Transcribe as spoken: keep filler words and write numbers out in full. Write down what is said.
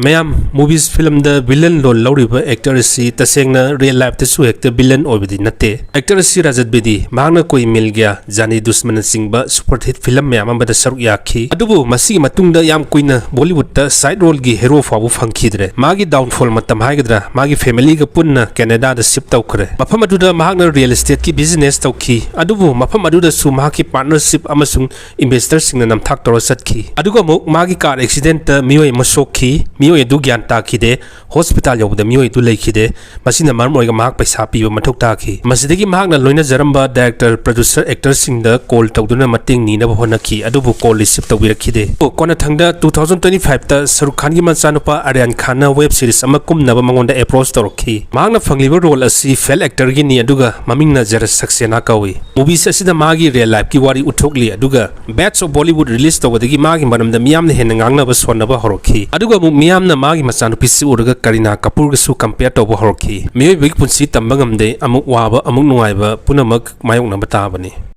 ꯃꯌꯥꯝ, movies ꯐꯤꯂꯝꯗ villain role ꯂꯧꯔꯤꯕ actor ꯑꯁꯤ ꯇꯁꯦꯡꯅ ꯔꯤꯌꯦꯜ ꯂꯥꯏꯐꯇꯁꯨ ꯍꯦꯛꯇ ꯚꯤꯂꯟ ꯑꯣꯏꯕꯗꯤ ꯅꯠꯇꯦ꯫ ꯑꯦꯛꯇꯔ ꯑꯁꯤ ꯔꯥꯖꯠ ꯕꯦꯗꯤ, ꯃꯍꯥꯛꯅ ꯀꯣꯏ ꯃꯤꯜ ꯒꯌꯥ, ꯖꯥꯅꯤ ꯗꯨꯁꯃꯟꯅꯆꯤꯡꯕ ꯁꯨꯄꯔ ꯍꯤꯠ ꯐꯤꯂꯝ ꯃꯌꯥꯝ ꯑꯃꯗ ꯁꯔꯨꯛ ꯌꯥꯈꯤ꯫ ꯑꯗꯨꯕꯨ ꯃꯁꯤꯒꯤ ꯃꯇꯨꯡꯗ ꯌꯥꯝ ꯀꯨꯏꯅ ꯕꯣꯂꯤꯋꯨꯗꯇ ꯁꯥꯏꯠ ꯔꯣꯜꯒꯤ ꯍꯦꯔꯣ ꯐꯥꯎꯕ ꯐꯪꯈꯤꯗ꯭ꯔꯦ꯫ ꯃꯥꯒꯤ ꯗꯥꯎꯟꯐꯣꯜ ꯃꯇꯝ ꯍꯥꯏꯒꯗ꯭ꯔꯥ, ꯃꯥꯒꯤ ꯐꯦꯃꯤꯂꯤꯒ ꯄꯨꯟꯅ ꯀꯦꯅꯦꯗꯥꯗ ꯁꯤꯞ ꯇꯧꯈ꯭ꯔꯦ꯫ ꯃꯐꯝ ꯑꯗꯨꯗ ꯃꯍꯥꯛꯅ ꯔꯤꯌꯦꯜ ꯏꯁꯇꯦꯠꯀꯤ ꯕꯤꯖꯤꯅꯦꯁ ꯇꯧꯈꯤ, ꯑꯗꯨꯕꯨ ꯃꯐꯝ ꯑꯗꯨꯗꯁꯨ ꯃꯍꯥꯛꯀꯤ ꯄꯥꯔꯠꯅꯔꯁꯤꯞ ꯑꯃꯁꯨꯡ ꯏꯟꯚꯦꯁꯇꯔꯁꯤꯡꯅ ꯅꯝꯊꯥꯛ ꯇꯧꯔ ꯆꯠꯈꯤ꯫ ꯑꯗꯨꯒ ꯑꯃꯨꯛ ꯃꯥꯒꯤ ꯀꯥꯔ ꯑꯦꯛꯁꯤꯗꯦꯟꯠꯇ ꯃꯤꯑꯣꯏ ꯑꯃ ꯁꯣꯛꯈꯤ꯫ ꯃꯤꯑꯣꯏ ꯑꯗꯨ ꯒ꯭ꯌꯥꯟ ꯇꯥꯈꯤꯗꯦ꯫ ꯍꯣꯁꯄꯤꯇꯥꯜ ꯌꯧꯕꯗ ꯃꯤꯑꯣꯏ ꯑꯗꯨ ꯂꯩꯈꯤꯗꯦ꯫ ꯃꯁꯤꯅ ꯃꯔꯝ ꯑꯣꯏꯔꯒ ꯃꯍꯥꯛ ꯄꯩꯁꯥ ꯄꯤꯕ ꯃꯊꯧ ꯇꯥꯈꯤ꯫ ꯃꯁꯤꯗꯒꯤ ꯃꯍꯥꯛꯅ ꯂꯣꯏꯅꯖꯔꯝꯕ ꯗꯥꯏꯔꯦꯛꯇꯔ, ꯄ꯭ꯔꯣꯗ꯭ꯌꯨꯁꯔ, ꯑꯦꯛꯇꯔꯁꯤꯡꯗ ꯀꯣꯜ ꯇꯧꯗꯨꯅ ꯃꯇꯦꯡ ꯅꯤꯅꯕ ꯍꯣꯠꯅꯈꯤ, ꯑꯗꯨꯕꯨ ꯀꯣꯜ ꯔꯤꯁꯤꯞ ꯇꯧꯕꯤꯔꯛꯈꯤꯗꯦ꯫ ꯀꯣꯟꯅꯊꯪꯗ two thousand twenty five ꯇ ꯁꯔꯨꯛ ꯈꯥꯟꯒꯤ ꯃꯆꯥꯅꯨꯄꯥ ꯑꯥꯔꯌꯥꯟ ꯈꯥꯟꯅ ꯋꯦꯕ ꯁꯤꯔꯤꯁ ꯑꯃ ꯀꯨꯝꯅꯕ ꯃꯉꯣꯟꯗ ꯑꯦꯄ꯭ꯔꯣꯆ ꯇꯧꯔꯛꯈꯤ꯫ ꯃꯍꯥꯛꯅ ꯐꯪꯂꯤꯕ ꯔꯣꯜ ꯑꯁꯤ ꯐꯦꯜ ꯑꯦꯛꯇꯔꯒꯤꯅꯤ, ꯑꯗꯨꯒ ꯃꯃꯤꯡꯅ ꯖꯔꯁ ꯁꯛꯁꯦꯅꯥ ꯀꯧꯏ꯫ ꯃꯨꯚꯤꯁ ꯑꯁꯤꯗ ꯃꯥꯒꯤ ꯔꯤꯌꯦꯜ ꯂꯥꯏꯐꯀꯤ ꯋꯥꯔꯤ ꯎꯠꯊꯣꯛꯂꯤ, ꯑꯗꯨꯒ ꯕꯦꯁ ꯑꯣꯐ ꯕꯣꯂꯤꯋꯨꯗ ꯔꯤꯂꯤꯖ ꯇꯧꯕꯗꯒꯤ ꯃꯥꯒꯤ ꯃꯔꯝꯗ ꯃꯤꯌꯥꯝꯅ ꯍꯦꯟꯅ ꯉꯥꯡꯅꯕ ꯁꯣꯟꯅꯕ ꯍꯧꯔꯛꯈꯤ꯫ ꯑꯗꯨꯒ ꯑꯃꯨꯛ ꯃꯤꯌꯥꯝꯅ ꯃꯥꯒꯤ ꯃꯆꯥꯅꯨꯄꯤꯁꯤ ꯎꯔꯒ ꯀꯔꯤꯅꯥ ꯀꯄꯨꯔꯒꯁꯨ ꯀꯝꯄꯦꯌꯔ ꯇꯧꯕ ꯍꯧꯔꯛꯈꯤ꯫ ꯃꯤꯑꯣꯏꯕꯒꯤ ꯄꯨꯟꯁꯤ ꯇꯝꯕ ꯉꯝꯗꯦ, ꯑꯃꯨꯛ ꯋꯥꯕ, ꯑꯃꯨꯛ ꯅꯨꯡꯉꯥꯏꯕ ꯄꯨꯝꯅꯃꯛ ꯃꯥꯌꯣꯛꯅꯕ ꯇꯥꯕꯅꯤ꯫